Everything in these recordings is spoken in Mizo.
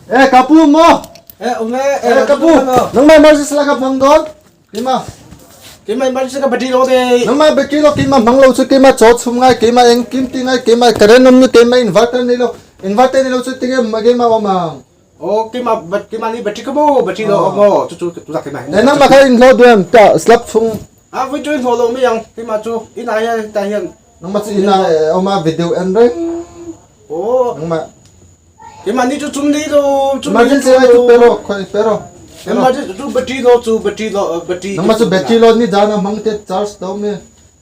E ka pu maw? E um e. E ka pu, nangmah emergency la ka hmang dawn. Keimah. Keimah emergency ka battery lo de. Nangmah battery lo keimah hmang lo chu keimah chaw chhum ngai, keimah engkim ti ngai, keimah current awm ni, keimah inverter nei lo. Inverter nei lo chu tinge keimah awm ang. Oh, keimah keimah ni battery ka mo, battery lo awm mo. Chu chu tu zak keimah. E nangmah kha in hlawh duh em? Ta slab chung. A vui chu in hlawh lo mai ang. Keimah chu in ah hian tah hian. Nangmah chu in ah awm a video en reng. Oh. Nangmah. Keimah ni chu chum ni lo chum ni Emergency lai chu pero khoi pero. Emergency chu battery lo chu battery lo battery. Nangmah chu battery lo ni zan a hmang te charge to mi.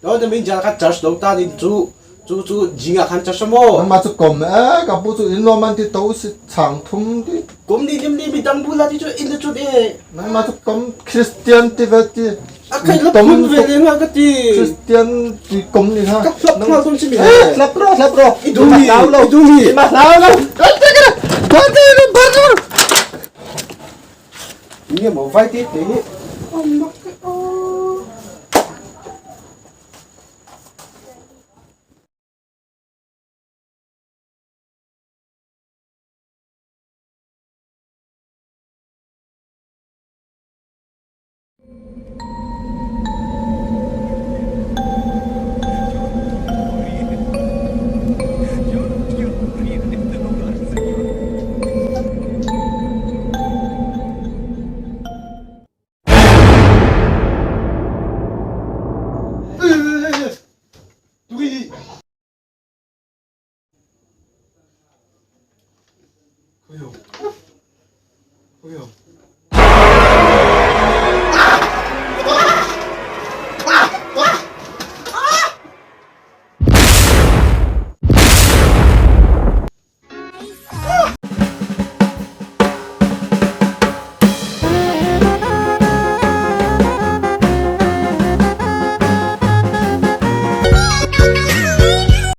No te min jan kha charge lo ta ni chu chu chu jinga khan charge mo. Nangmah chu kom e ka pu chu in lo man ti to si chang thum ti. Kom ni lim ni mi dang bula ti chu in chu e. Nangmah chu kom Christian ti ve ti. A khai la phun ve le nga ka ti. Christian ti kom ni ha. Ka hlap nga ton si mi. Hlap ro hlap ro. I du mi i du mi. Ma hlau lo. Ni mo vai ti te hi.